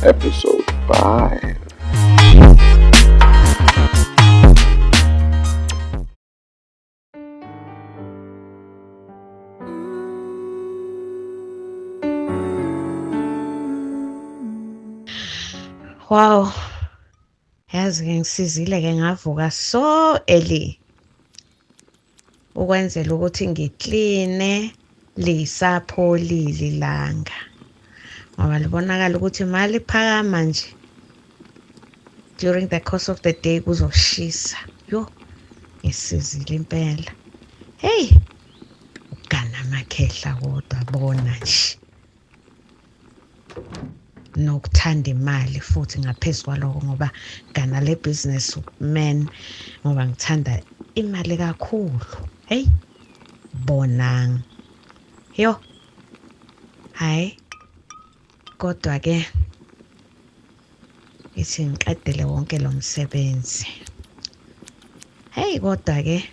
Episode 5. Wow. Yazi ke ngisizile ke ngavuka so early. Ukwenzela ukuthi ngikline lisapholile ilanga. Ngoba libonakala ukuthi mali phakama nje during the course of the day kuzoshisa. Yo, ngisizile impela. Hey, ugana amakhehla kodwa bona nje. Nokuthanda imali futhi ngaphezu kwaloko ngoba gana le business man ngoba ngithanda imali kakhulu. Hey, bonang. Yo. Hayi. Kodwa ke ithi ngiqedele wonke lo msebenzi. Hey, kodwa ke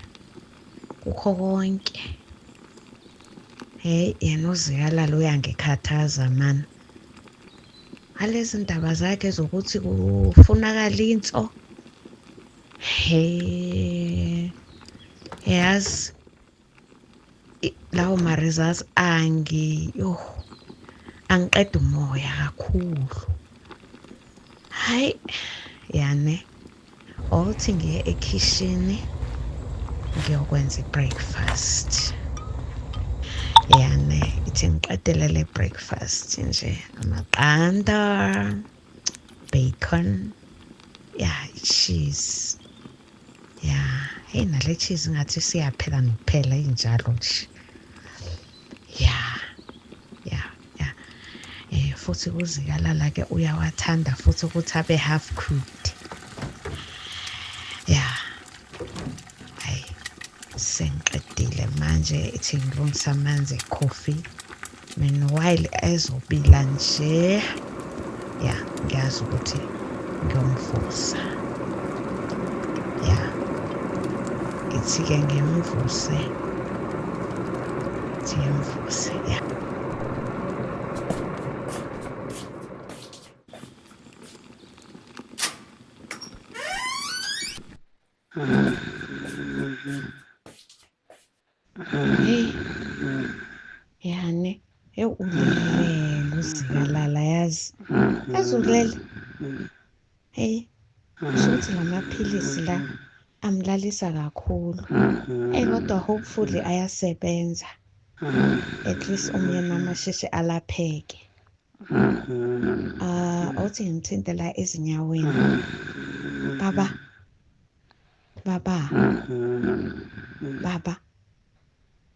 kukho konke. Hey, yena uZikalala uyangikhathaza man. Alezi ndaba zakhe zokuthi kufunakala inso. Hey, yazi lawo ma results angiqeda umoya kakhulu. Hayi, yane awuthi ngiye ekhishini ngiyokwenza i-breakfast. Yane ithi ngiqedele le breakfast nje, amaqanda, bacon, ya cheese. Ya, hey, nale cheese ngathi siyaphela nokuphela injalo nje. Ya. Ya, ya. Futhi kuZikalala ke uyawathanda futhi ukuthi abe half cooked. Ya. Hayi, sengiqedile manje ithi ngilungisa amanzi e-coffee. Meanwhile ezobila nje. Ya, ngiyazi ukuthi ngiyomvusa. Ya. Ithi ke ngimvuse. Ithi ngimvuse. Ya. Hey. Yani, hey, ulele uZikalala yazi. Yazi ulele. Hey, kusho ukuthi lamaphilisi la amlalisa kakhulu. Hey, kodwa hopefully ayasebenza. At least umyeni wami asheshe alapheke. Awuthi ngimthinte la ezinyaweni. Baba. Baba. Baba.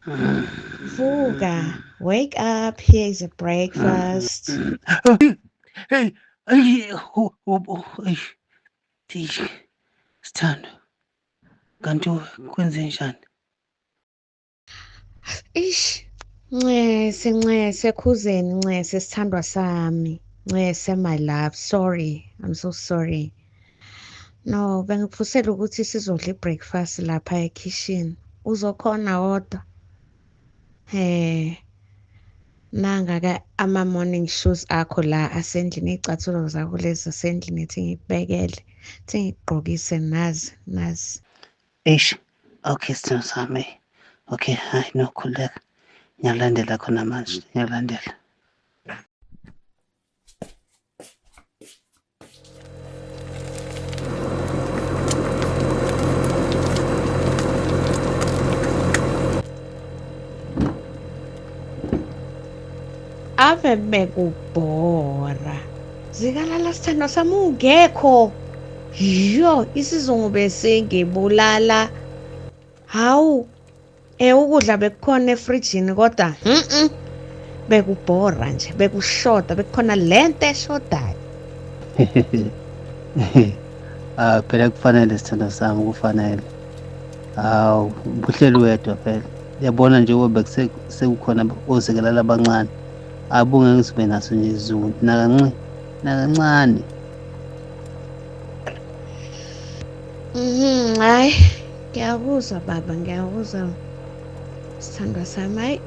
Vuka, wake up, here is a breakfast. Hey, hey, Sithando, kanti kwenze njani? Ish, ncese, ncese, khuzeni, ncese, sithandwa sami. Ncese, my love, sorry, I'm so sorry. No, bengikufusela ukuthi sizodla i-breakfast lapha ekhishini. Uzokhona wodwa. Nanga ke ama morning shoes akho la asendlini, iy'cathulo zakho lezi zasendlini ethi ngikubekele, ethi ngikugqokise nazi, nazi. Eish, okay sithando sami. Okay, hayi no, khululeka. Ngiyakulandela khona manje, ngiyakulandela. Ave bekubhora. Zikalala sithandwa sami ungekho. Yo, isizungu besingibulala. Hawu, ukudla bekukhona efrijini kodwa bekubhora nje, bekushoda, bekukhona lento eshodayo. Ah, phela kufanele sithandwa sami, kufanele. Hawu, ubuhleli wedwa phela. Uyabona nje ngoba sekukhona oZikalala abancane. Abungeke ngizobe naso nje isizungu nakancane, nakancane. Hayi, ngiyakuzwa baba, ngiyakuzwa sithandwa sami. Hayi,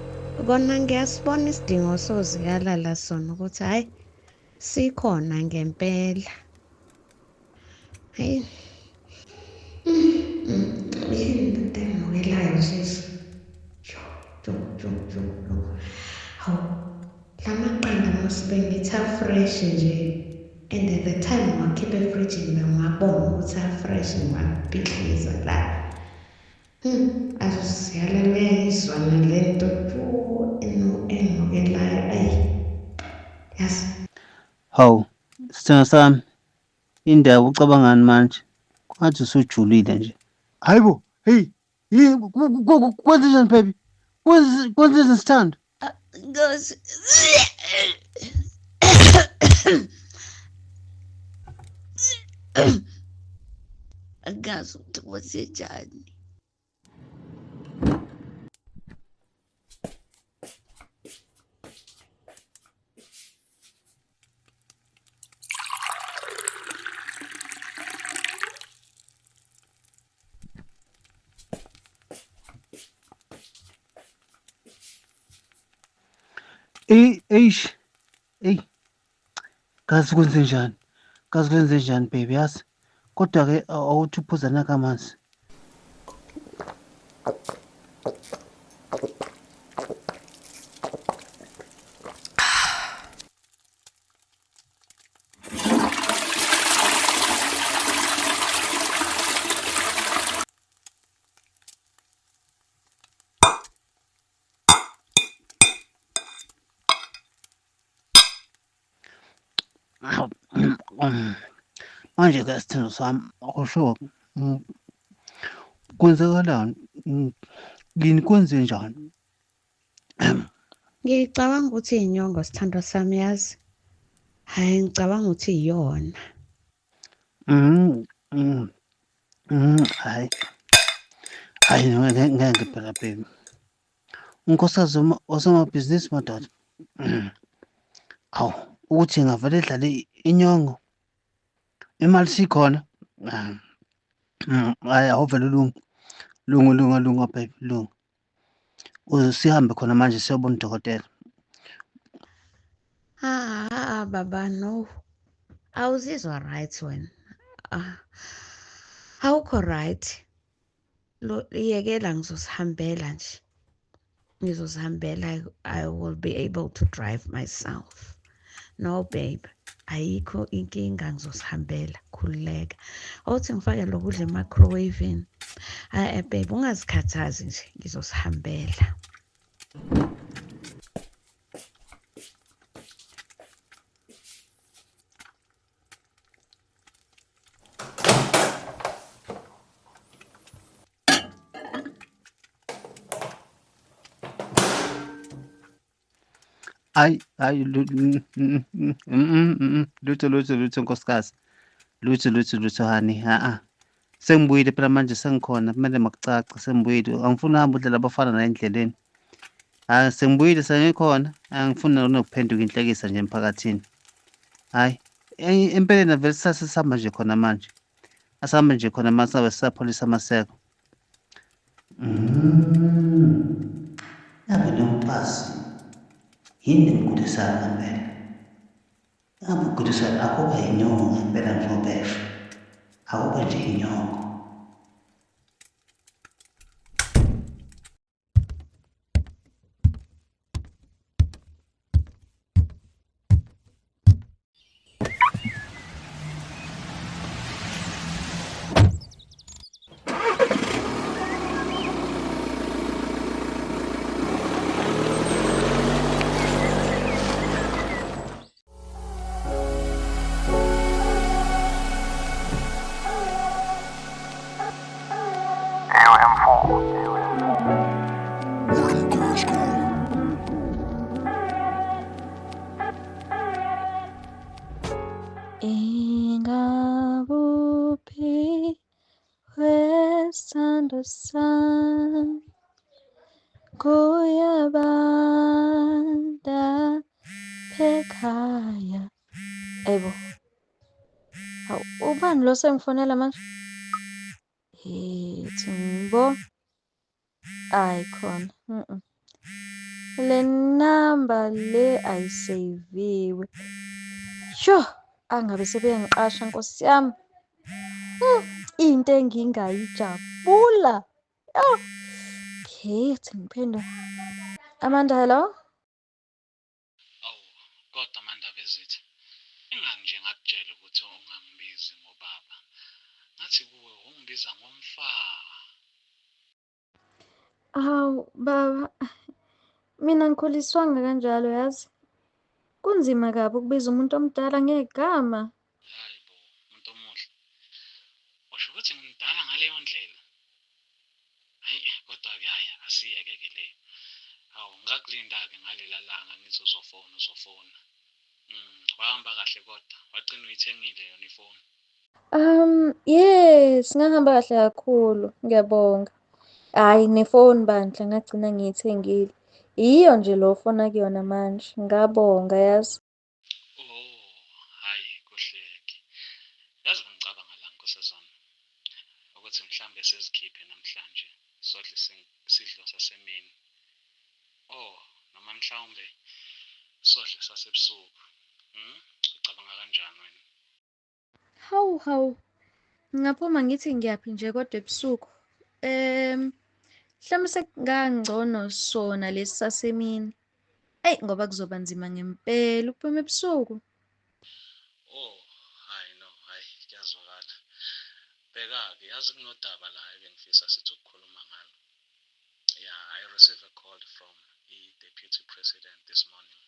kona ngiyasibona isidingo soZikalala sona ukuthi hayi Sikhona ngempela. Hayi. Yini into engimukelayo sisi? Yo, yo, yo, yo, yo. Hawu, la maqanda mos bengithi a-fresh nje. And at the time ngiwakhipha efrijini bengiwabona ukuthi a-fresh ngiwabhidliza la. Azosiyalelezwa nalento engimukelayo. Ayi, yazi. Hawu, sithandwa sami, indaba ucabangani manje? Kwathi usujulile nje. Hayibo, hey, kwenzenjani baby? Kwenzenjani sithandwa? Nkosi. Angazi ukuthi kwenzenjani. Eish, eyi, kazi kwenzenjani? Kazi kwenzenjani baby yazi? Kodwa-ke awuthi uphuza naka amanzi. Manje-ke sithandwa sami, akusho kwenzakalani? Yini kwenzenjani? Ngicabanga ukuthi inyongo sithandwa sami yazi. Hhayi, ngicabanga ukuthi iyona. Hhayi. Hhayi, ngeke phela baby. Unkosikazi osomabhizinisi madoda. Hawu, ukuthi ngavele edlale inyongo. Imali sikhona. Hhayi, awuvele ulunge. Lunga, lunga, lunga baby, lunga. Uze sihambe khona manje siyobona udokotela. Ah, baba no. Awuzizwa right wena. Awukho right. Lo yekela ngizosihambela nje. Ngizosihambela, I will be able to drive myself. No babe, ayikho inkinga ngizosihambela, khululeka. Awuthi ngifake lokudla emicrowave-ini. Hayi babe, ungazikhathazi nje, ngizosihambela. Hayi, hayi, lutho, lutho, lutho nkosikazi. Lutho, lutho, lutho honey. Ha-a. Sengibuyile phela manje sengikhona, kumele makucace sengibuyile. Angifuni uhambe udlela abafana la endleleni. Hayi, sengibuyile sengikhona. Angifuni nokuphenduka inhlekisa nje emphakathini. Hayi, empeleni vele sasihamba nje khona manje. Asahambe nje khona manje sabe sisapholisa amaseko. Yabe nomfazi yini emgulisayo ngempela? Ngabe uguliswa akuba inyongo ngempela njengoba esho. Akuba nje inyongo. Ingabuphi wesithando sami, kuyabanda ekhaya. Ayibo, hawu ubani lo sengifonela manje? Thi ngibo. Ayi khona, Le namba le ayiseyiviwe. Sho, angabe sebeyangiqasha Nkosi yami. Into engingayijabula. Yo. Okay, uthi ngiphendule. Amanda, hello? Awu, kodwa MaNdabezitha, ingani nje ngakutshela ukuthi ungangibizi ngobaba. Ngathi kuwe ungibiza ngomfa. Hawu baba, mina ngikhuliswanga kanjalo yazi. Kunzima kabi ukubiza umuntu omdala ngegama. Hayi bo, muntu omuhle. Usho ukuthi ngimdala ngaleyo ndlela? Hayi, kodwa-ke hhayi asiyeke-ke leyo. Hawu, ngakulinda-ke ngalela langa ngithi uzofona uzofona. Wahamba kahle kodwa, wagcina uyithengile yona ifoni. Yes, ngahamba kahle kakhulu, ngiyabonga. Hhayi nefoni bandla ngagcina ngiyithengile. Yiyo nje lo ofona kuyona manje, ngabonga yazi. Oh, hhayi kuhleke. Yazi bengicabanga la nkosazana ukuthi mhlambe sizikhiphe namhlanje sodle isidlo sasemini. Oh, noma mhlawumbe sodle sasebusuku. Ucabanga kanjani wena? Hawu hawu, ngingaphuma ngithi ngiyaphi nje kodwa ebusuku. Mhlawumbe sekungangcono sona lesi sasemini. Eyi ngoba kuzoba nzima ngempela ukuphuma ebusuku. Oh, hhayi no, hhayi kuyazwakala. Bheka-ke, yazi kunodaba la ebengifisa sithi ukukhuluma ngalo. Yeah, I received a call from i-deputy president this morning.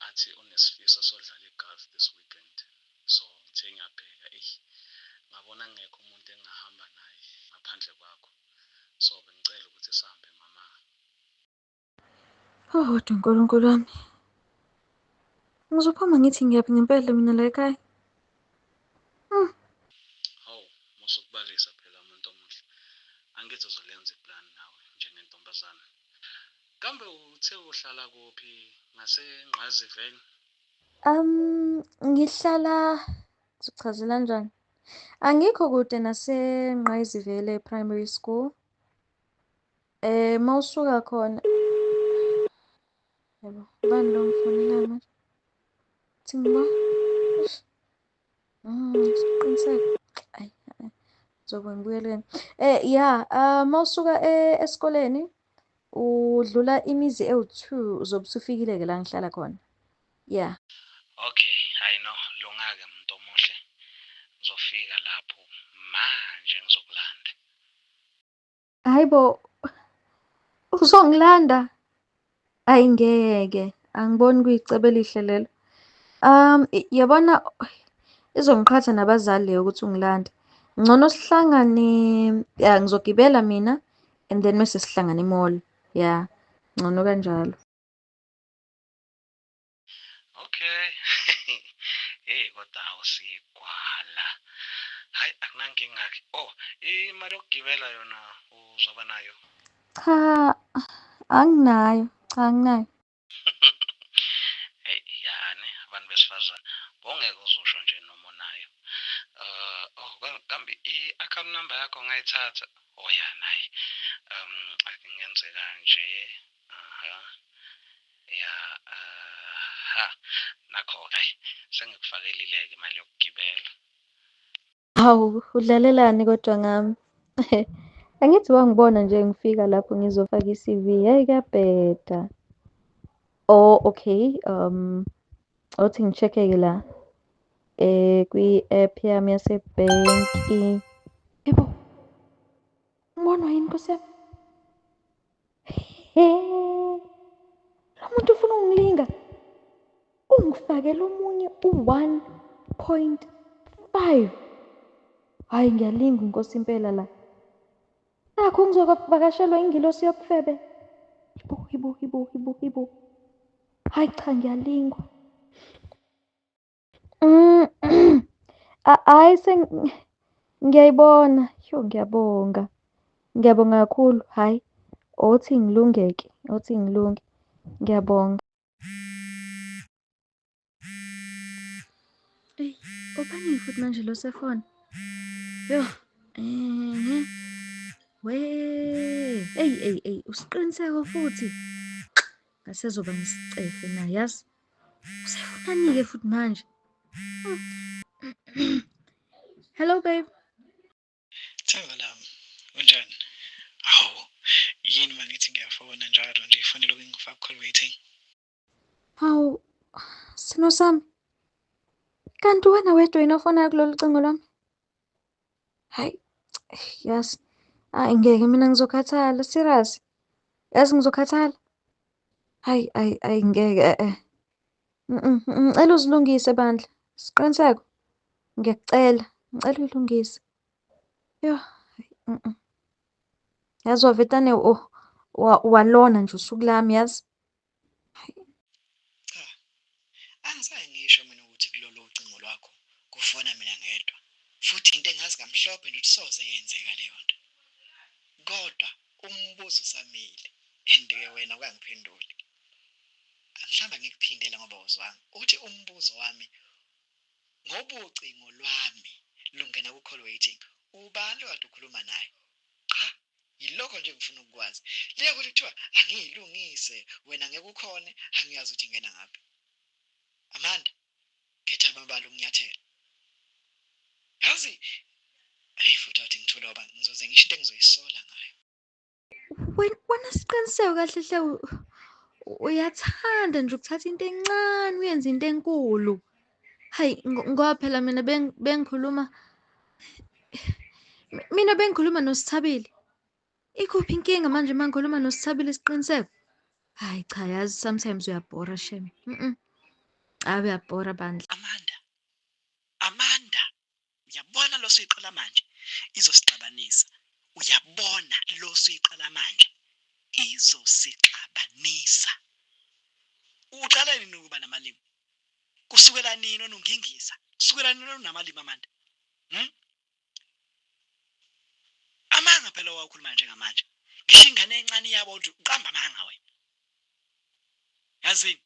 Athi unesifiso sodlala i-golf this weekend. So ngithe ngiyabheka, eyi ngabona kungekho umuntu engingahamba naye ngaphandle kwakho. So bengicela ukuthi sihambe mama. Oh kodwa Nkulunkulu wami. Ngizophuma ngithi ngiyaphi ngempela mina la ekhaya. Hawu, musa ukubalisa phela muntu omuhle. Angithi uzolenza iplani nawe njengentombazane. Kambe uthe uhlala kuphi ngaseNgqaziveni? Ngihlala, ngizochazela kanjani? Angikho kude naseNgqayizivele Primary School. Mawusuka khona. Yebo, ubani lo ngifonelayo manje? Uthi ngiba? Siqiniseko. Ayi, ngizobe ngibuyeleni. Ya, mawusuka esikoleni udlula imizi ewu-2 uzobe usufikile-ke la ngihlala khona. Yeah. Okay, hayi no, lunga-ke muntu omuhle. Ngizofika lapho manje ngizokulanda. Hayi bo, uzongilanda? Ayi ngeke, angiboni kuyicebo elihle lelo. Yabona izongiqhatha nabazali leyo ukuthi ungilande. Ngcono sihlangane, ya ngizogibela mina and then mese sihlangane e-mall. Ya, ngcono kanjalo. Okay. Hey kodwa awusigwala. Hayi akunankinga-ke. Oh, imali yokugibela yona uzoba nayo? Cha, anginayo. Cha, anginayo. Hey yani abantu besifazane bongeke uzusho nje noma unayo. Oh kambe i-account number yakho ngayithatha? Oh ya nayi. Ake ngenze kanje. Aha. Ya, ha nakho-ke hayi sengikufakelile-ke imali yokugibela. Hawu, udlalelani kodwa ngami? Angithi wangibona nje ngifika lapho ngizofaka i-CV. Hhayi kuyabheda. Oh, okay. Awuthi ngi-check-e-ke la kwi-app yami yasebhenki. Yebo, ngibonwa yini Nkosi yami? He, lo muntu ufuna ukungilinga. Ungifakele omunye u-1.5. Hhayi ngiyalingwa inkosi impela la. Nakho ngizovakashelwa ingilosi yobufebe. Ibo, ibo, ibo, ibo, ibo. Hhayi cha ngiyalingwa. Hhayi ngiyayibona. Yo ngiyabonga. Ngiyabonga kakhulu. Hhayi, othi ngilungeke, othi ngilunge. Ngiyabonga. Eyi, ubani futhi manje lo sefona? Yo, we, eyi eyi eyi, usiqiniseko futhi. Ngasezoba nesicefe na, yazi? Usefuna Ufunani-ke futhi manje? Hello babe. Themba lami, unjani? Hawu, yini uma ngithi ngiyafona njalo nje ifoni lokhu ingifaka call waiting. Hawu, sino sami. Kanti wena wedwa yini ofonayo kulolu cingo lwami? Hayi, yazi. Hayi ngeke mina ngizokhathala, serious. Yazi ngizokhathala. Hayi, hayi, hayi ngeke eh. Ngicela uzilungise bandla. Siqiniseko. Ngiyakucela, ngicela uyilungise. Yoh, hayi. Yazi wavetane walona nje usuku lami yazi. Cha, angisaye ngisho mina ukuthi kulolu ucingo lwakho kufona mina ngedwa. Futhi into engazi kamhlophe nje ukuthi soze yenzeka leyo nto. Kodwa umbuzo usamile and-ke wena ukangiphenduli. Mhlawumbe ngikuphindele ngoba uzwanga. Uthi umbuzo wami ngoba ucingo lwami lungena ku-call waiting, ubani okade ukhuluma naye? Cha, yilokho nje engifuna ukukwazi. Le ukuthi kuthiwa angiyilungise wena ngeke ukhone, angiyazi ukuthi ingena ngaphi. Amanda, khetha amabala ukunyathela. Yazi, eyi futhi awuthi ngithule ngoba ngizoze ngisho into engizoyisola ngayo. Wena Siqiniseko kahle hle uyathanda nje ukuthatha into encane uyenze into enkulu. Hayi ngoba phela mina bengikhuluma mina bengikhuluma noSithabile. Ikuphi inkinga manje uma ngikhuluma noSithabile Siqiniseko? Hayi cha yazi sometimes uyabhora shem. Cha uyabhora bandla. Amanda, Amanda, uyabona lo suyiqala manje izosixabanisa. Uyabona lo suyiqala manje izosixabanisa. Uqala nini ukuba namalimi? Kusukela nini wena ungingisa? Kusukela nini wena unamalimi Amanda? Amanga phela owakhuluma njengamanje. Ngisho ingane encane iyabo ukuthi uqamba amanga wena. Yazini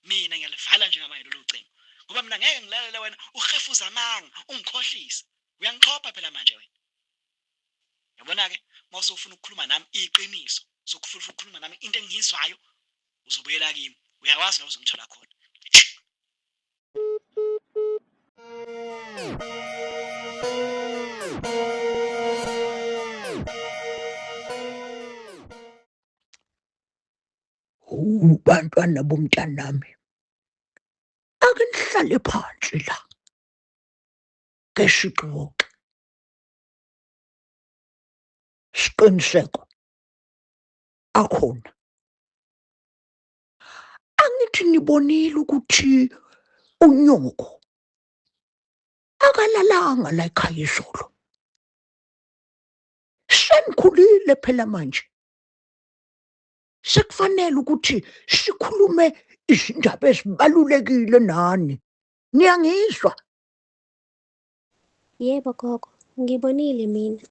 mina ngiyalivala njengamanje lolu cingo ngoba mina ngeke ngilalele wena uhefuza amanga ungikhohlise. Uyangixhopha phela manje wena. Yabona-ke uma usufuna ukukhuluma nami iqiniso, usufuna ukukhuluma nami into engiyizwayo, uzobuyela kimi. Uyakwazi la uzongithola khona. Bantwana bomntanami, ake nihlale phansi la ke sixoxe. Siqiniseko akhona. Angithi nibonile ukuthi unyoko akalalanga la ekhaya izolo. Senikhulile phela manje. Sekufanele ukuthi sikhulume izindaba ezibalulekile nani. Niyangizwa? Yebo gogo, ngibonile mina.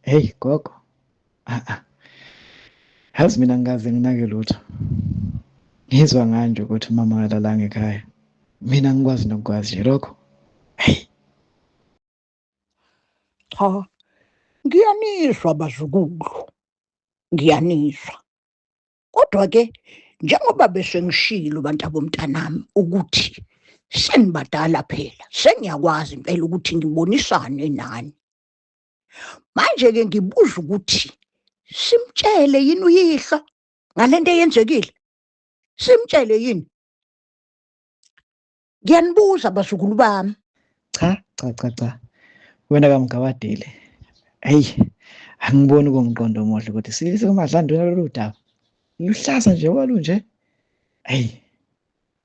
Hey gogo. Ah ah. Yazi mina ngikaze nginake lutho. Ngizwa nganje ukuthi umama akalalanga ekhaya. Mina ngikwazi nokukwazi nje lokho. Hey. Cha, ngiyanizwa bazukulu. Ngiyanizwa. Kodwa ke njengoba bese ngishilo bantabomntanami ukuthi senibadala phela, sengiyakwazi impela ukuthi ngibonisane nani. Manje ke ngibuza ukuthi simtshele yini uyihlo ngalento eyenzekile? Simtshele yini? Ngiyanibuza bazukulu bami. Cha, cha, cha, cha. Wena kaMgabadile. Hey, angiboni kumqondo omuhle ukuthi silise kumadlanduna lolu daba. Luhlaza nje walunje. Hey,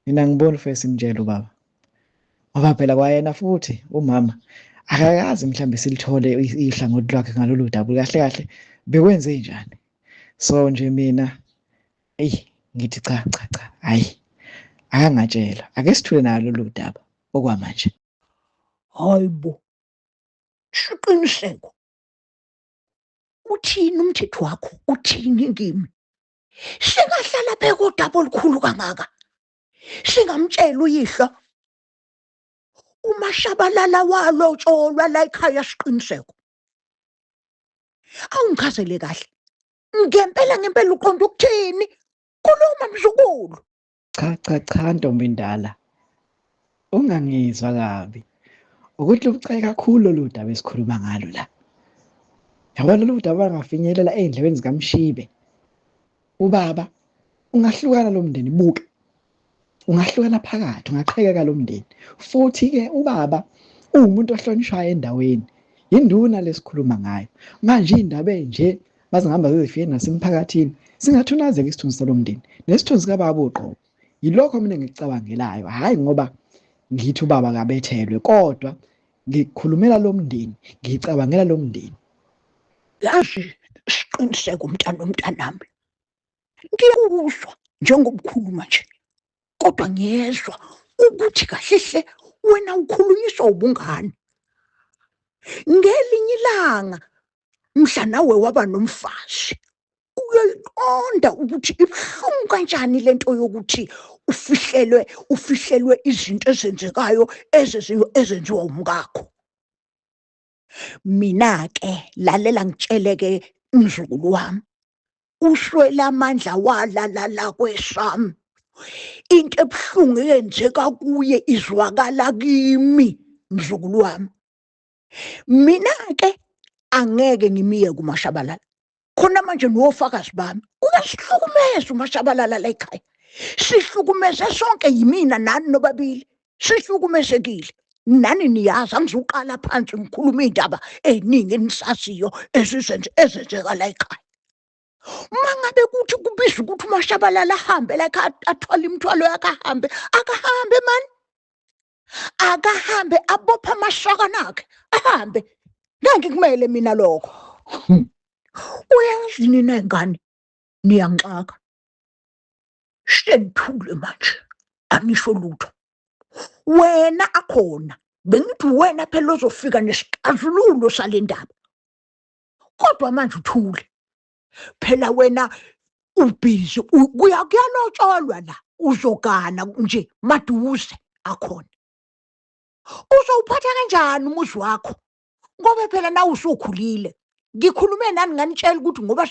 mina ngiboni ufike simtshele ubaba. Ngoba phela kwayena futhi umama akakazi mhlambe silithole ihlangothi lwakhe ngalolu daba kahle kahle bekwenze njani. So nje mina eyi ngithi cha cha cha hayi akangatshelwa ake sithule nalo lolu daba okwamanje. Hayibo, siqiniseko. Uthini umthetho wakho? Uthini kimi? Singahlala pheka udaba olukhulu kangaka. Singamtshela uyihlo. Umashabalala walotsholwa la ekhaya siqiniseko. Awungichazele kahle. Ngempela ngempela uqonda ukuthini? Khuluma mzukulu. Cha cha cha ntombi indala. Ungangizwa kabi. Ukuthi lubucayi kakhulu lolu daba esikhuluma ngalo la. Yabona lolu daba bangafinyelela ey'ndlebeni zikaMshibe. Ubaba ungahlukana lo mndeni buka. Ungahlukana phakathi, ungaqhekeka lo mndeni. Futhi-ke ubaba uwumuntu ohlonishwayo endaweni. Yinduna lesikhuluma ngayo. Manje iy'ndaba ey'nje mazingahamba zizifike nasemphakathini, singathunazeka isithunzi salo mndeni nesithunzi kababa uqobo. Yilokho mina engikucabangelayo, hhayi ngoba ngithi ubaba kabethelwe, kodwa ngikhulumela lo mndeni, ngicabangela lo mndeni. Yazi siqiniseko mntana omntanami, ngiyakuzwa njengoba ukhuluma nje, kodwa ngiyezwa ukuthi kahle hle wena ukhulunyiswa ubungane. Ngelinye ilanga mhla nawe waba nomfazi uyayiqonda ukuthi ibuhlungu kanjani lento yokuthi ufihlelwe ufihlelwe izinto ezenzekayo ezenziwa umkakho. Mina-ke lalela ngitshele-ke mzukulu wami, uswele amandla walalala kwesami. Into ebuhlungu eyenzeka kuye izwakala kimi mzukulu wami. Mina-ke angeke ngimiyeke uMashabalala. Khona manje nowofakazi bami uyasihlukumeza uMashabalala la ekhaya. Sihlukumeze sonke yimina nani nobabili, sihlukumezekile. Nani niyazi angizuqala phansi ngikhuluma iy'ndaba ey'ningi enisaziyo ezizenze ezenzeka la ekhaya. Uma ngabe kuthi kubiza ukuthi uMashabalala ahambe la ekhaya athwale imithwalo yakhe ahambe, akahambe mani. Akahambe abophe amasokana akhe ahambe, ngeke kumele mina lokho. Uyazi nina ngane niyangixaka, senithule manje anisho lutho. Wena akhona bengithi wena phela ozofika nesixazululo sale ndaba, kodwa manje uthule phela wena ubhizi kuyalotsholwa la, uzogana nje maduze akhona. Uzowuphatha kanjani umuzi wakho? Ngoba phela nawe usukhulile. Ngikhulume nani nganitshela ukuthi ngoba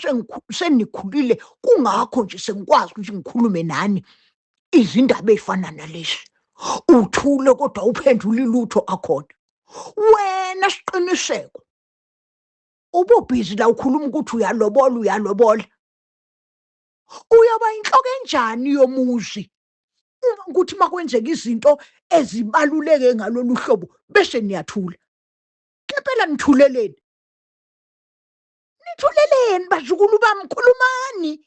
senikhulile kungakho nje sengikwazi ukuthi ngikhulume nani izindaba ey'fana nalezi. Uthule kodwa uphendule lutho akhona. Wena siqiniseko ububhizi la ukhuluma ukuthi uyalobola uyalobola. Uyoba inhloko enjani yomuzi uma ukuthi makwenzeka izinto ezibaluleke ngalolu hlobo bese niyathula? Kepela nithuleleni? Nithuleleni bazukulu bami, khulumani.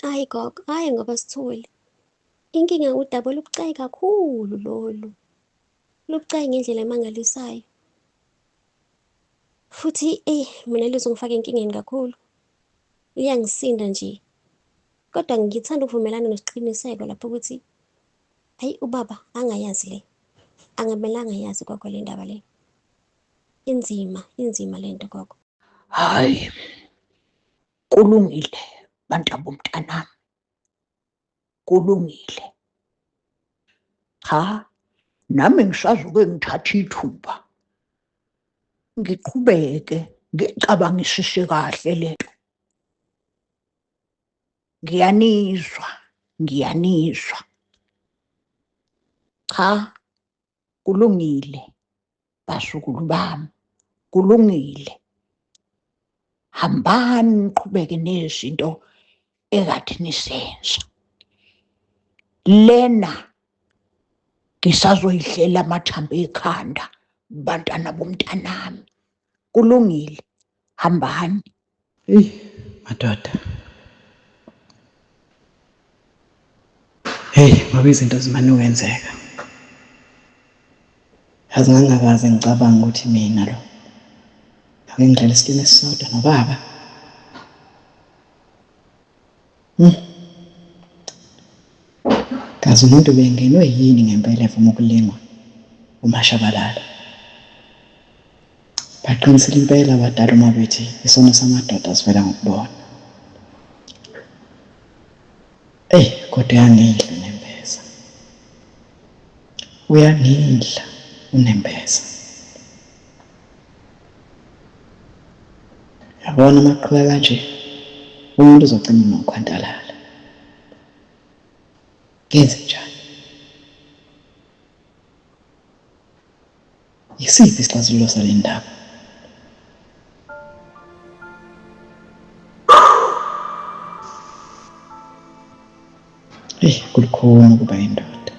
Hayi gogo, hhayi ngoba sithule. Inkinga udaba olubucayi kakhulu lolu. Lubucayi ngendlela emangalisayo. Futhi eyi mina lizongifaka enkingeni kakhulu. Liyangisinda nje. Kodwa ngithanda ukuvumelana nesiqiniseko lapho ukuthi hayi ubaba angayazi le. Angamelanga yazi gogo le ndaba le. Inzima, inzima lento gogo. Hhayi, kulungile bantabomntanami, kulungile. Cha, nami ngisazoke ngithathe ithuba ngiqhubeke ngicabangisise kahle lento. Ngiyanizwa, ngiyanizwa. Cha, kulungile bazukulu bami, kulungile. Hambani niqhubeke nezinto ekade nizenza. Lena ngisazoyidlela amathambo ekhanda bantwana bomntanami. Kulungile, hambani. Eyi madoda. Hey, ngoba izinto zimane ukwenzeka. Yazi ngangingakaze ngicabanga ukuthi mina lo ake ngidlale esitini esisodwa nobaba. Kazi umuntu ubengenwe yini ngempela evuma ukulingwa uMashabalala. Baqinisile impela abadala uma bethi isono samadoda sivela ngokubona. Eyi kodwa uyangidla unembeza. Uyangidla unembeza. Yabona uma kuqhubeka kanje umuntu uzogcina nokhwantalala. Ngenze njani? Yisiphi isixazululo sale ndaba? Eyi, kulukhuni ukuba indoda.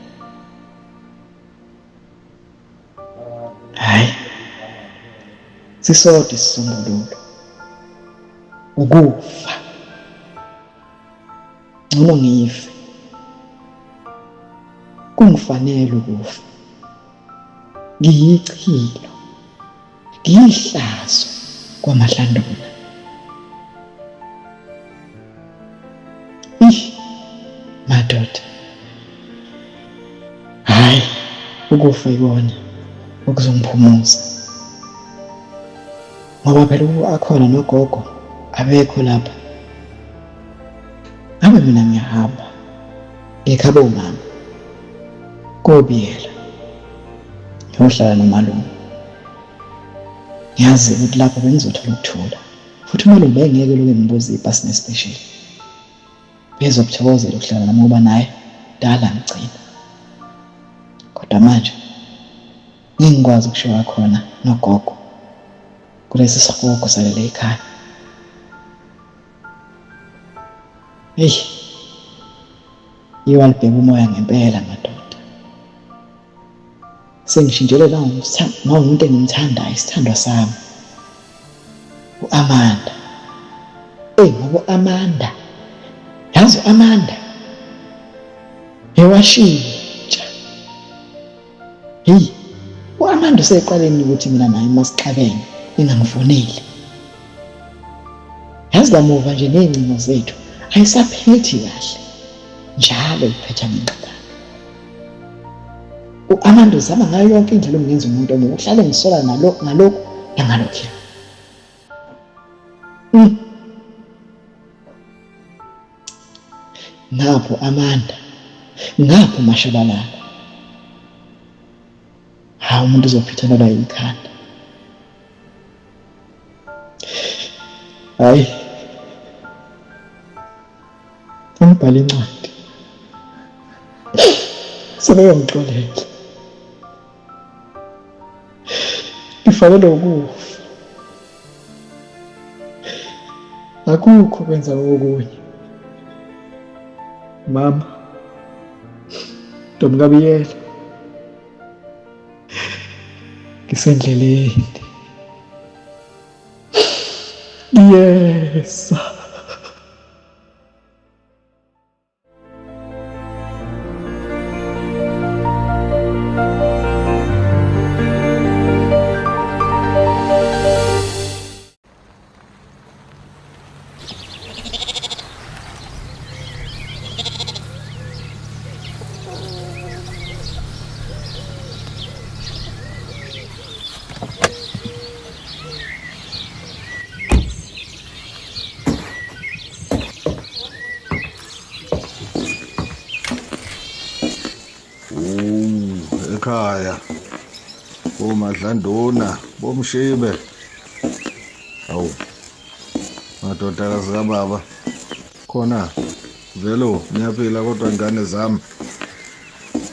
Hhayi, sisodwa isisombululo, ukufa. Ngcono ngife. Kungifanele ukufa. Ngiyichilo. Ngiyihlazo kwaMahlanduna. Ih, madoda. Hhayi, ukufa ikona okuzongiphumuza. Ngoba phela ukuba akhona nogogo abekho lapha. Ngabe mina ngiyahamba ngikhaba umama kobiyela ngiyohlala nomalume. Ngiyazi ukuthi lapho bengizothola ukuthula futhi umalume bengeke lokhu engibuza ipasi nesipesheli. Bezokuthokozela ukuhlala nami ngoba naye kudala ngigcina. Kodwa manje ngeke ngikwazi ukushiwa khona nogogo kulesi sihogo salele ekhaya. Eyi, iwalibheka umoya ngempela madoda. Sengishintshele nawumuntu engimthandayo, isithandwa sami, u-Amanda. Eyi ngoba u-Amanda, yazi u-Amanda, ewashintsha. Heyi, u-Amanda useqaleni ukuthi mina naye uma sixabene engangifoneli. Yazi kamuva nje ney'ngcingo zethu ayisaphethi kahle, njalo iphetha ngengxabano. U-Amanda uzama ngayo yonke indlela okungenza umuntu omubi, uhlale ngisola ngalokhu nangalokhuya. Ngapho Amanda, ngapho Mashabalala. Hawu umuntu uzophithanelwa yikhanda. Hayi. Angibhale incwadi. Sebeyongixolela. Ngifanele ukufa. Akukho kwenza okunye. Mama. Ntombi kaBiyela. Ngisendleleni. Ngiyeza. Ekhaya bomadlanduna bomshibe awu madodakazi kababa khona velo niyaphila kodwa ngane zami.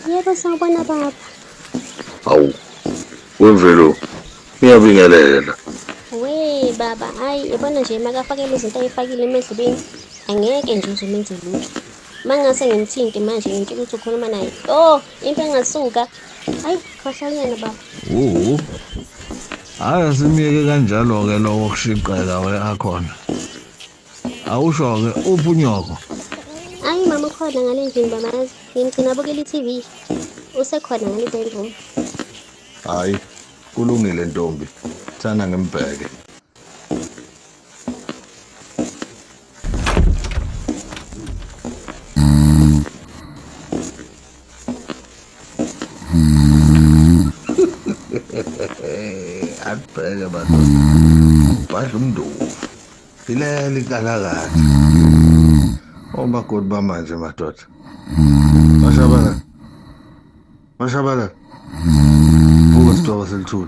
Yebo sawubona baba. Hawu wemvelo ngiyabingelela. We baba hayi yabona nje makafakele izinto ayifakile emadlebeni angeke nje uzomenze lutho. Mangase ngimthinte manje ngimtshela ukuthi ukhuluma naye. Oh, into engasuka. Hayi, khohlanyana baba. Uhu. Hayi asimyeke kanjalo-ke lowo kushiqeka we akhona. Awusho-ke uphi unyoko? Hayi mama ukhona ngale ndlini baba yazi. Ngimgcina abukela i-TV. Usekhona ngale bedroom. Hayi, kulungile ntombi. Thana ngimbheke. Akubheke madoda. Ubhadla umnduku. Ilele inkalakatha. Omakoti bamanje madoda. Mashabala. Mashabala. Vuka sithoba selithule.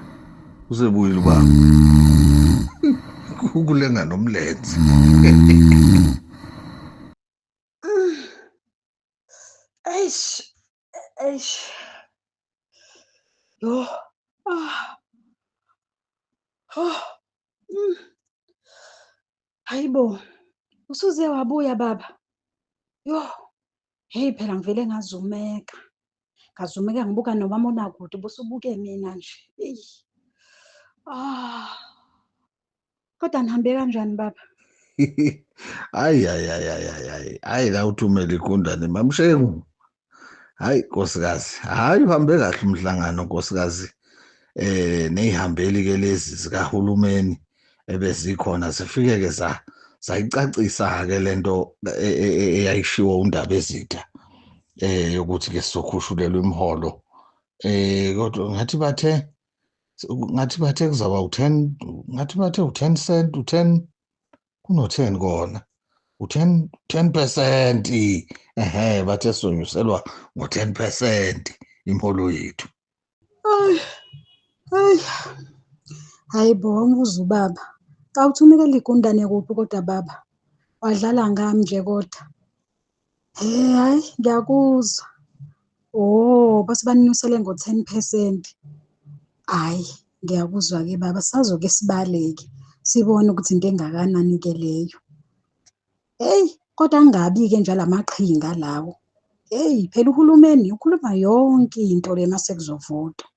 Usebuyile ubaba. Kulenga nomlenze. Eish, eish. Yo. Ah. Oh. Hayibo. Usuze wabuya baba. Yo. Hey phela ngivele ngazumeka. Ngazumeka ngibuka nomabonakude ubusubuke mina nje. Eyi. Ah. Kodwa nihambe kanjani baba? Hayi hayi hayi hayi hayi. Hayi la uthumela igundane mamshengu. Hayi nkosikazi. Hayi uhambe kahle umhlangano nkosikazi. Neyihambeli ke lezi zikahulumeni ebezikhona sifike ke sayicacisa ke lento eyayishiwo uNdaba ezitha yokuthi ke sizokhushulelwa imiholo. Kodwa ngathi bathe kuzaba u10, ngathi bathe u10 cent, u10 kuno10 kona. U10 10%. Ehhe bathe sonyuselwa ngo10% imiholo yethu. Ay. Ay. Hayibo ngibuza ubaba. Kawuthumekela igundane kuphi kodwa baba? Wadlala ngami nje kodwa. Hey hayi ngiyakuzwa. Oh, base baninyusele ngo10%. Hayi ngiyakuzwa ke baba, sazoke sibaleke sibone ukuthi into engakanani ke leyo. Hey kodwa angabi ke njalo amaqhinga lawo. Hey phela uhulumeni ukhuluma yonke into le mase kuzovotwa.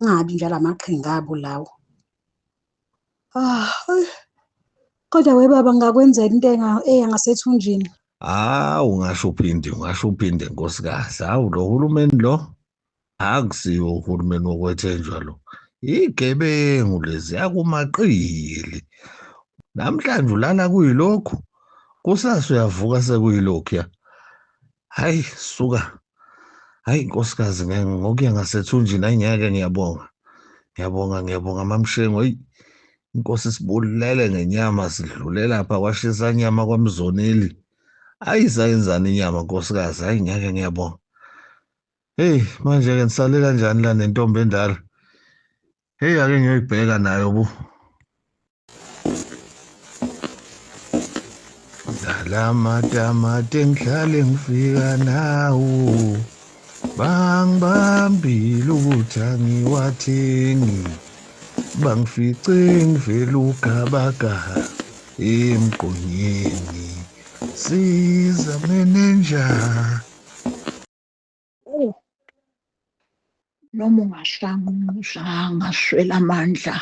Ngabi njalo amaqhinga abo lawo. Ah, kodwa we baba ngakwenzela into engasethunjini. Ah, ungasho uphinde nkosikazi. Hawu lo hulumeni lo akusiwo uhulumeni wokwethenjwa lo. Igebengu lezi akumaqili. Namhlanje ulala kuyilokhu, kusasa uyavuka sekuyilokhu ya. Hayi suka. Hayi nkosikazi ngokuya ngasethunjini ayingeke ngiyabonga. Ngiyabonga mamshengo. Hey inkosi sibulele ngenyama sidlule lapha kwashisa inyama kwamzoneli. Ayisayenzani inyama nkosikazi, hayi ngeke ngiyabonga. Hey manje ke nisale kanjani la nentombi endala? Hey ake ngiyoyibheka nayo bu. Dlala ngihlale ngifika nawo. Bangibambile ukuthi angiwathengi. Bangifice ngivela ugabaga emgqonyeni. Siza menenja. Oh. Noma ungasanganga swela amandla.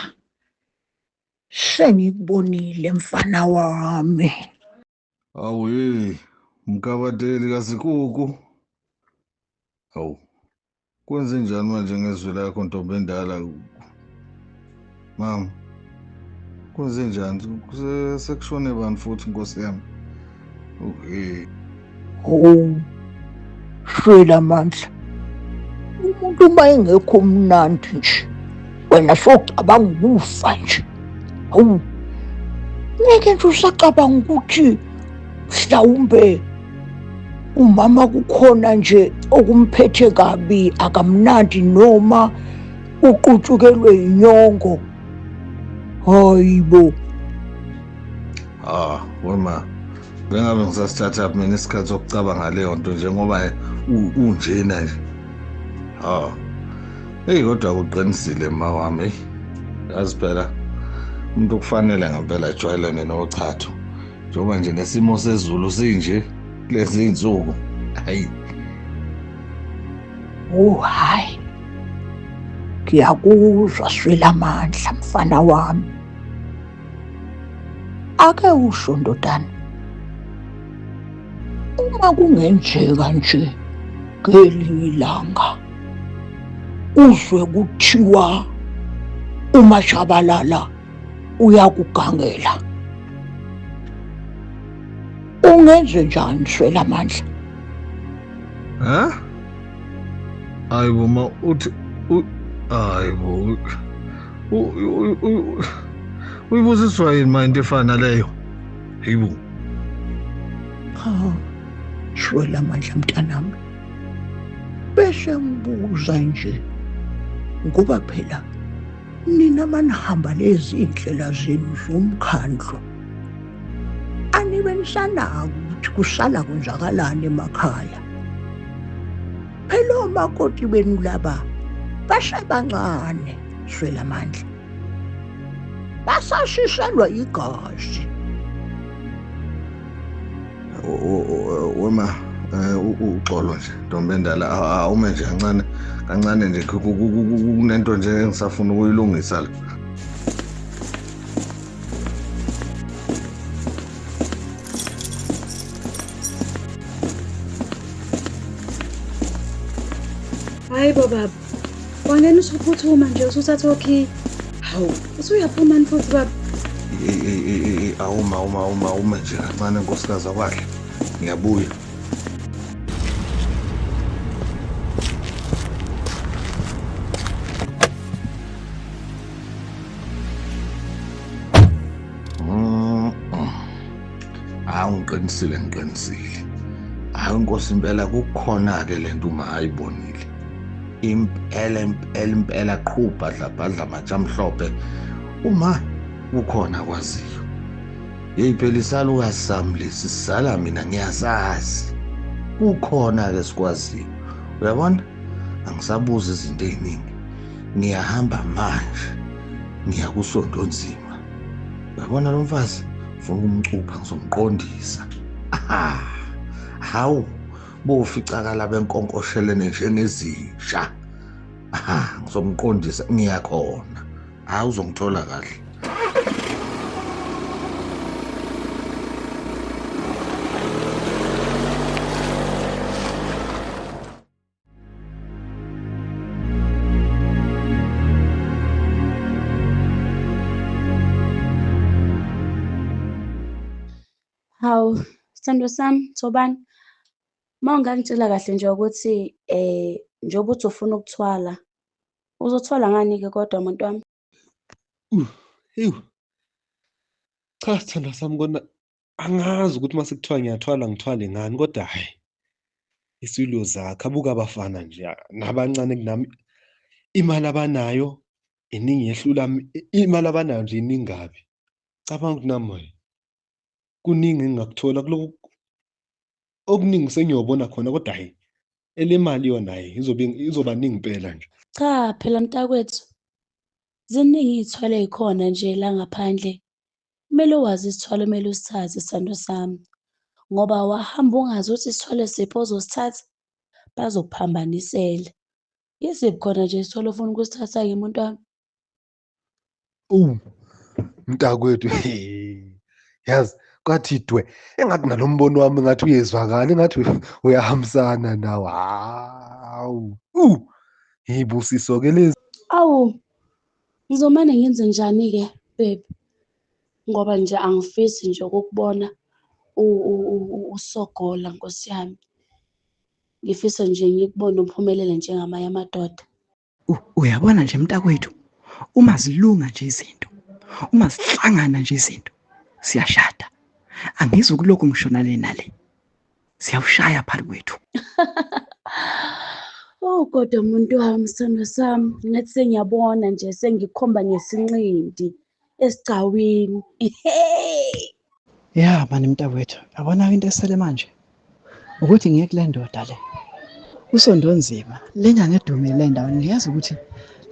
Sengikubonile mfana wami. Awu hey, mkabadeli kaSikuku. Awu. Kwenze njani manje ngezwi lakho ntombi endala? Mama. Kwenze njani? Sekushone bani futhi nkosi yami? Oh hey. Oh. Swela amandla. Umuntu uma engekho mnandi nje wena socabanga ukufa nje. Hawu. Ngeke nje usacabanga ukuthi mhlawumbe umama kukhona nje okumphethe kabi akamnandi noma uqutshukelwe inyongo. Hayibo. Ah, wema. Bengabe ngisasithatha mina isikhathi sokucabanga leyo nto njengoba unjena nje. Ah. Hey kodwa kuqinisile ma wami. Yazi phela umuntu kufanele ngempela ajwayelane nochatho. Njengoba nje nesimo sezulu sinje lezi insuku. Hayi. Oh hayi. Ngiyakuzwa swela amandla mfana wami. Ake usho ndodana. Uma kungenzeka nje ngelinye ilanga uzwe kuthiwa uMashabalala uyakugangela, ungenze njani swela amandla? Ha? Hayibo ma uthi hayibo uyibuziswa yini ma into efana leyo? Hayibo. Ha, swela amandla mntanami. Bese ngibuza nje ngoba phela nina manihamba lezi indlela zenu zomkhandlu anibe nisanaka ukuthi kusala kwenzakalani emakhaya. Phela omakoti benu laba basebancane swela amandla. Basashiselwa igazi. Wema uxolo nje ntombi endala, awume nje kancane kancane nje, kunento nje engisafuna ukuyilungisa la. Hayi bo baba, wangena usuphuthuma nje usuthatha okhiye. Hawu, usuyaphuma ni futhi baba? Awuma awuma awuma awume nje kancane nkosikazi akwahle, ngiyabuya. Hawu ngiqinisile ngiqinisile. Hayi inkosi impela kukhona-ke lento uma ayibonile. Impela impela impela qhu bhadla bhadla matsha amhlophe uma kukhona kwaziyo. Yeyi phela isalukazi sami lesi sizala mina ngiyasazi. Kukhona-ke sikwaziyo. Uyabona? Angisabuzi izinto ey'ningi. Ngiyahamba manje. Ngiya kuSondonzima. Uyabona lo mfazi? Ngifuna ukumcupha ngizomqondisa. Hawu, boficakala benkonkoshelene njengezinja. Ngizomqondisa ngiyakhona. Hawu uzongithola kahle. Hawu, sithandwa sami, Thobani, uma ungangitshela kahle nje ukuthi njengoba uthi ufuna ukuthwala, uzothwala ngani-ke kodwa muntu wami? Ewu. Cha sithandwa sami kona angazi ukuthi mase kuthiwa ngiyathwala ngithwale ngani, kodwa hhayi isilo zakhe abuka abafana nje nabancane kunami, imali abanayo iningi yehlula imali abanayo nje iningi kabi. Cabanga ukuthi nami kuningi engingakuthola kulokhu, okuningi sengiyobona khona, kodwa hhayi elemali yona hhayi izoba ningi impela nje. Cha phela mntakwethu, ziningi iy'thwalo ey'khona nje la ngaphandle. Kumele wazi isithwalo kumele usithathe sithandwa sami, ngoba wahamba ungazi ukuthi isithwalo siphi ozosithatha, bazokuphambanisela. Yiziphi khona nje isithwalo ofuna ukusithatha-ke muntu wami? Mntakwethu, yazi kwathi dwe engathi nalo mbono wami ngathi uyezwakala, engathi uyahambisana nawo. Hawu, ibusiso-ke lezi. Awu, ngizomane ngenze njani-ke baby? Ngoba nje angifisi nje ukukubona usogola nkosi yami. Ngifisa nje ngikubone uphumelele njengamanye amadoda. Uyabona nje mntakwethu, uma zilunga nje izinto, uma zihlangana nje izinto, siyashada. Angizukulokhu ngishona le nale. Siyawushaya phakathi kwethu. Oh kodwa muntu wami, sithandwa sami, ngathi sengiyabona nje sengikhomba ngesinqindi esigcawini. Ya mani mntakwethu, yabona into esele manje ukuthi ngiye kule ndoda le uSondonzima, le nyanga edumile endaweni. Ngiyazi ukuthi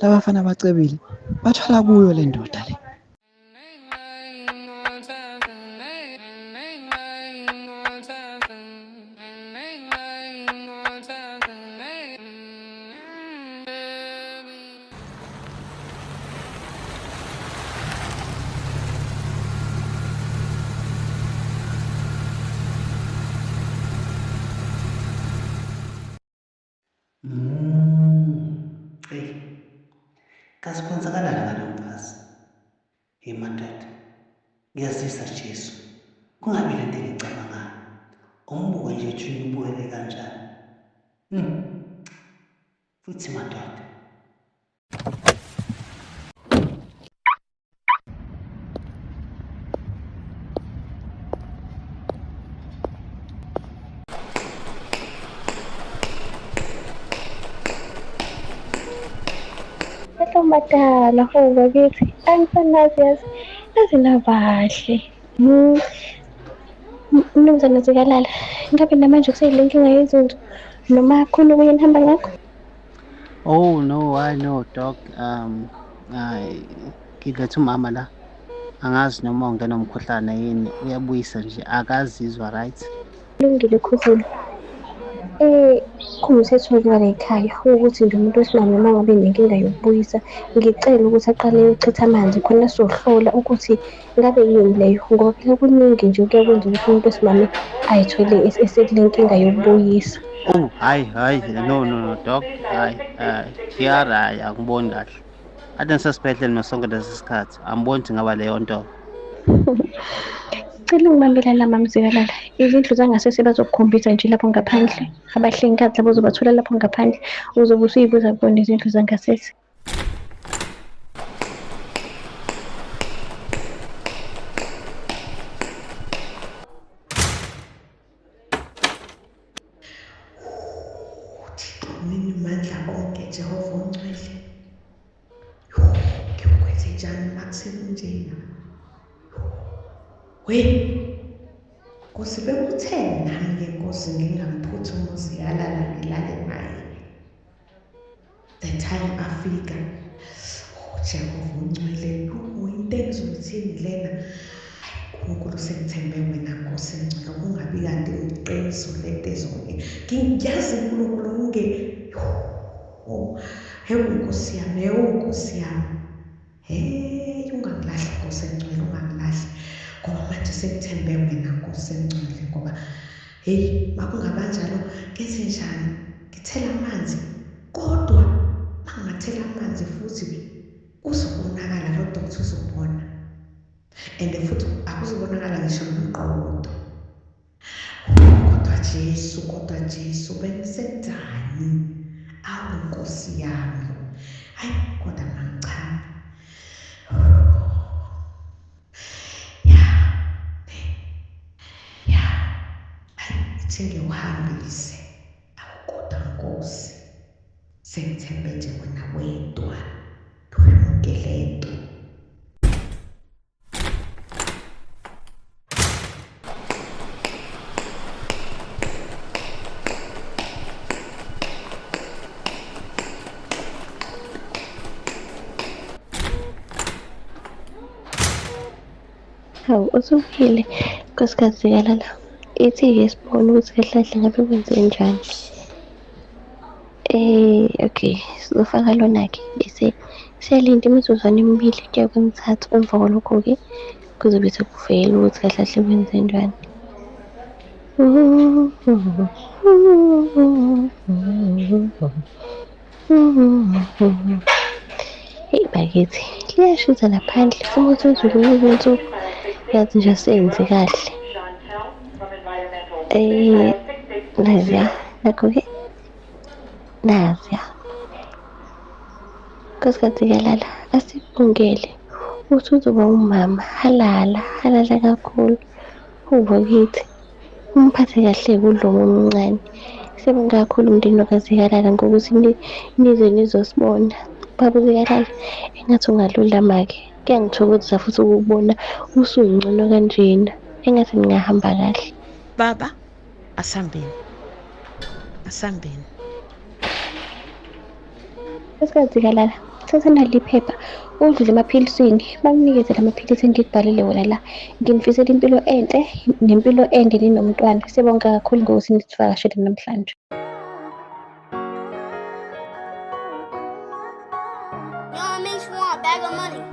labafana abacebile bathwala kuyo le ndoda le. Eyi, kazi kwenzakalani ngalo mfazi? Hey madoda, ngiyazisa Jesu, kungabi lento engiyicabangayo. Umbuke nje Junior ubukeke kanjani? Futhi madoda. Ntombazana, hawu bakithi, angisanazi yazi, naze nabahle. Mnumzane Zikalala, ngabe namanje kuseyile nkinga yezinto noma khona okunye enihamba ngakho? Oh no, I know dog. Hayi, ngilethe umama la. Angazi noma ungenwa umkhuhlane yini, uyabuyisa nje akazizwa right. Kulungile Khukhulu. Kuwumthetho-ke wala ekhaya ukuthi nje umuntu wesimame uma ngabe enenkinga yokubuyisa, ngicela ukuthi aqale ayochitha amanzi khona sizohlola ukuthi ngabe yini leyo, ngoba phela kuningi nje okuye kwenze ukuthi umuntu wesimame ay'thole esekule nkinga yokubuyisa. Oh, hhayi hhayi, no no no doc, hhayi hhayi, DR hhayi angiboni kahle. Kade ngisesibhedlela mina sonke lesi sikhathi, angiboni ukuthi ingaba leyo nto. Cela ungibambela la mama Zikalala. Izindlu zangasese bazokukhombisa nje lapho ngaphandle. Abahlengikazi labo uzobathola lapho ngaphandle. Uzobe usuyibuza kubona izindlu zangasese. Thixo mninimandla onke Jehova ongcwele. Ngiyokwenze njani uma kusekunjena? We Nkosi bekutheni nami-ke Nkosi ngingamphuthi umuzikalala ngilale naye the time afika. Oh Jehova ongcwele, into engizoyithini lena? Nkulunkulu sengithembe wena Nkosi engcwele, kungabi kanti iqiniso lento ezonke. Ngiyazi Nkulunkulu nge oh, hewu Nkosi yami, hewu Nkosi yami. Hey, ungangilahli Nkosi engcwele, ungangilahli. Ngoba manje sengithembe wena Nkosi engcwele ngoba hey, makungabanjalo ngenze njani? Ngithela amanzi kodwa mangingathela amanzi futhi kuzobonakala lo doctor uzobona. And futhi akuzobonakala ngisho nomqondo. Kodwa Jesu, kodwa Jesu bengisenzani? Awu Nkosi yami. Hayi kodwa mangichama. Ya. Ya. Hayi ithi ngiwuhambise. Awu kodwa Nkosi. Sengithembe nje wena wedwa. Yonke lento. Hawu, usubuyile nkosikazi Zikalala. Ithi-ke sibone ukuthi kahle kahle ngabe kwenzenjani. Okay, sizofaka lona-ke bese siyalinda imizuzwana emibili kuya kwemithathu. Emva kwalokho-ke kuzobe sekuvela ukuthi kahle kahle kwenzenjani. Eyi bakithi, liyashisa laphandle isimo sezulu kulezi nsuku yazi nje asenzi kahle. Naziya, nakho-ke naziya. Nkosikazi Zikalala, asikubongele ukuthi uzoba umama. Halala, halala kakhulu. Ubakithi, umphathe kahle kuDlomo omncane. Siyabonga kakhulu umndeni wakaZikalala ngokuthi nize nizosibona. Baba Zikalala, engathi ungalulama-ke. Kuyangithokozisa futhi ukukubona usungcono kanjena. Engathi ningahamba kahle. Baba, asambeni. Asambeni. Nkosikazi Zikalala, thatha nali iphepha udlule emaphilisini, bakunikeze la maphilisi engikubhalele wona la. Nginifisela impilo enhle nempilo ende ninomntwana. Siyabonga kakhulu ngokuthi nisivakashele namhlanje. Young Meeks want a bag of money.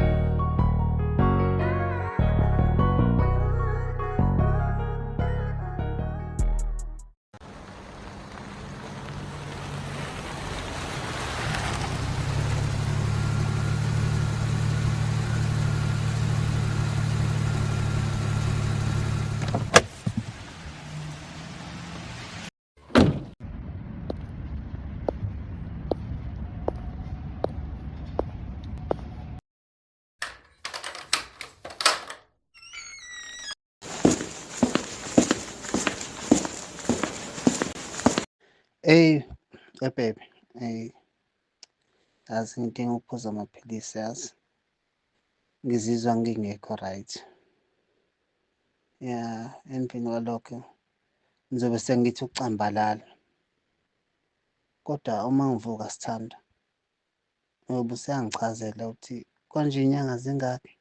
Eyi, baby, eyi, yazi ngidinga ukuphuza amaphilisi yazi. Ngizizwa ngingekho right. Ya, emveni kwalokho ngizobe sengithi ukucambalala. Kodwa uma ngivuka sithandwa, uyobe usuyangichazela ukuthi konje inyanga zingaki?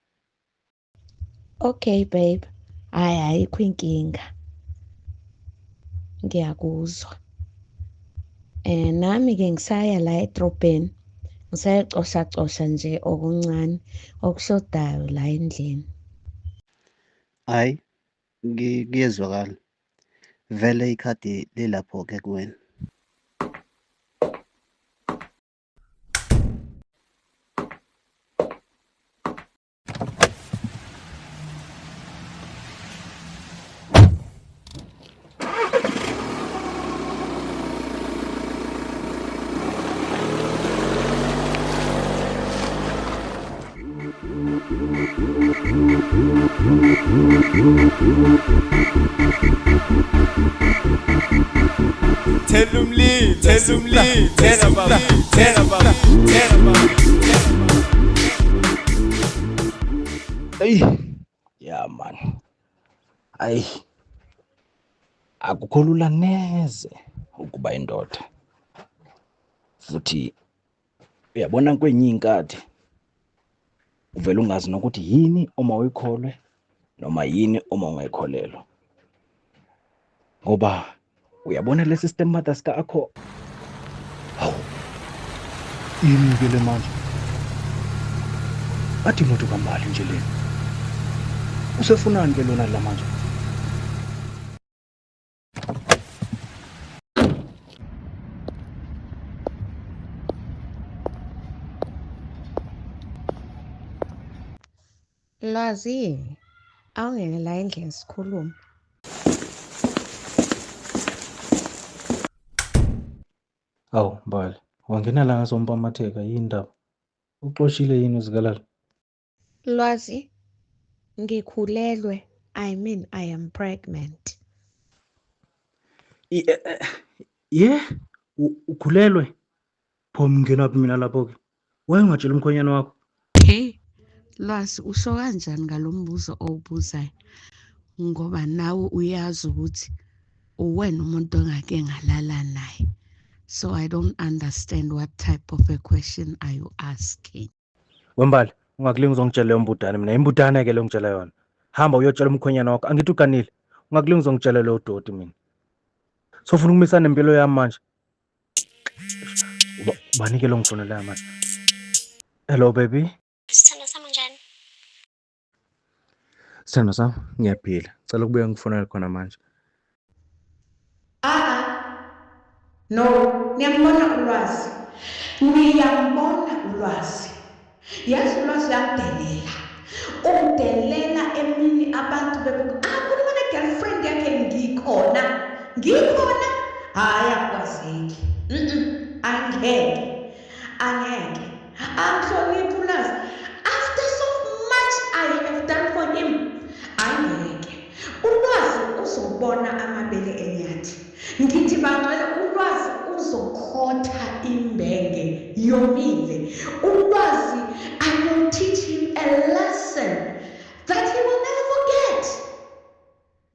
Okay babe, hhayi ayikho inkinga. Ngiyakuzwa. Nami-ke ngisaya la edrobheni, ngisayocosha cosha nje okuncane okushodayo la endlini. Hhayi, kuyezwakala. Vele ikhadi lilapho-ke kuwena. Tell them leave, tell them leave, tell them tell them tell them. Eyi, ya man. Ayi, akukho lula neze ukuba indoda. Futhi uyabona kwenye inkathi uvele ungazi nokuthi yini uma uyikholwe noma yini uma ungayikholelwa. Ngoba uyabona lesi stepmother sika akho. Hawu, yini ke le manje? Athi imoto kaMbali nje lena. Usefunani ke lona la manje? Lwazi, awungene la endlini sikhulume. Awu Mbali, wangena la ngasompamatheka yini ndaba? Uxoshile yini uZikalala? Lwazi, ngikhulelwe. I mean, I am pregnant. Ye, ukhulelwe? Pho ngingenaphi mina lapho-ke? Waye ungatshela umkhwenyana wakho? Hey, Lwazi, usho kanjani ngalo mbuzo owubuzayo? Ngoba nawe uyazi ukuthi uwena umuntu ongake ngalala naye. So I don't understand what type of a question are you asking? WeMbali, ungakulingi uzongitshela leyo mbudane mina. Imbudane-ke leyo ngitshela yona. Hamba uyotshela umkhwenyana wakho. Angithi uganile. Ungakulingi uzongitshela leyo doti mina. Sofuna ukumisa nempilo yami manje. Ubani-ke lo ngifonelayo manje? Hello baby. Sithandwa sami, unjani? Sithandwa sami, ngiyaphila. Cela ukubuya ngifonele khona manje. Ah, no, niyambona uLwazi. Niyambona uLwazi. Yazi uLwazi uyangidelela. Ungidelela emini abantu bebuka. Akhuluma ne-girlfriend yakhe ngikhona. Ngikhona. Hhayi akwazeki. Angeke. Angeke. Angihloniphi uLwazi. After so much I have done for him. Angeke. Ulwazi uzobona amabele enyathi. Ngithi bangcwele, uLwazi uzokhotha imbenge yomile. Ulwazi, I will teach him a lesson that he will never forget.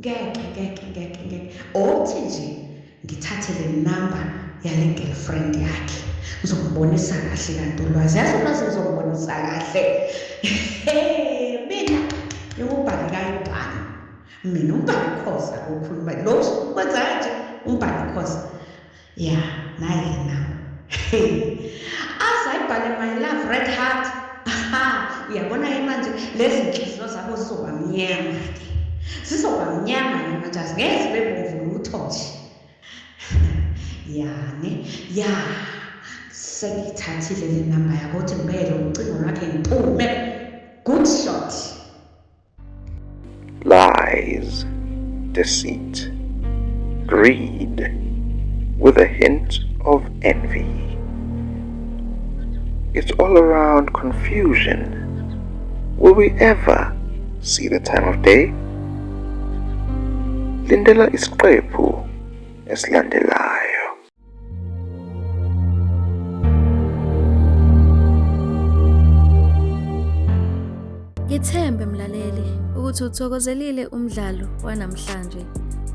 Ngeke, ngeke, ngeke, ngeke. Othi nje ngithathe le number yale girlfriend yakhe. Ngizombonisa kahle kanti uLwazi. Yazi uLwazi ngizombonisa kahle. Hey, mina ngiwuBhali kayibhali. Mina uMbali Khoza ukhuluma lo kwenza kanje uMbali Khoza. Ya, nayi le number. Hey. Azayibhale my love red heart. Aha, uyabona ke manje lezi nhliziyo zabo zizoba mnyama ke. Zizoba mnyama ke manje, azingeke zibe bomvu lutho nje. Ya ne, ya. Sengiyithathile le number yakho, uthi ngibeke ucingo lwakhe ngiphume. Good shot. Lies, deceit, greed, with a hint of envy. It's all around confusion. Will we ever see the time of day? Lindela isiqephu esilandelayo. Ngithembe mlaleli ukuthi uthokozelile umdlalo wanamhlanje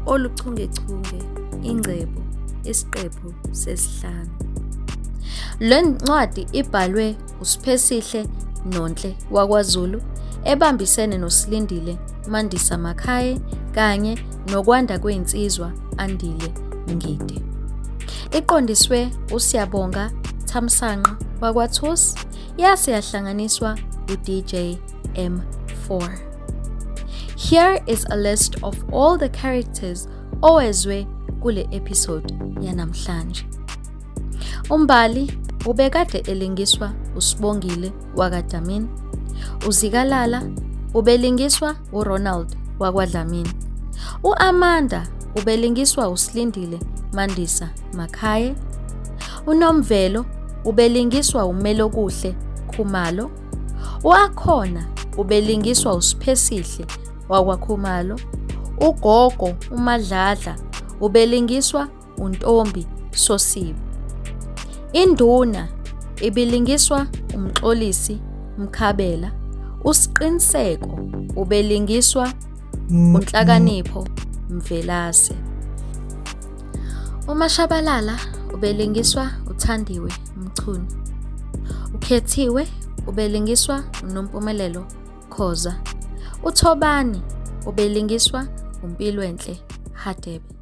oluchungechunge Ingcebo, isiqephu sesihlanu. Le ncwadi ibhalwe uSiphesihle Nonhle wakwaZulu, ebambisene noSlindile Mandisa Makhaye kanye noKwanda Kweyinsizwa Andile Ngidi. Iqondiswe uSiyabonga Thamsanqa wakwaThusi yase yahlanganiswa uDJ M4. Here is a list of all the characters owezwe kule episode yanamhlanje. Umbali ubekade elingiswa uSibongile wakaDlamini. UZikalala ubelingiswa uRonald wakwaDlamini. U-Amanda ubelingiswa uSlindile Mandisa Makhaye. UNomvelo ubelingiswa uMelokuhle Khumalo. U-Akhona ubelingiswa uSiphesihle wakwaKhumalo. Ugogo uMadladla ubelingiswa uNtombi Sosibo. Induna ibilingiswa uMxolisi Mkhabela. USiqiniseko ubelingiswa uNhlakanipho Mvelase. UMashabalala ubelingiswa uThandiwe Mchunu. UKhethiwe ubelingiswa uNompumelelo Khoza. UThobani ubelingiswa uMpilwenhle Hadebe.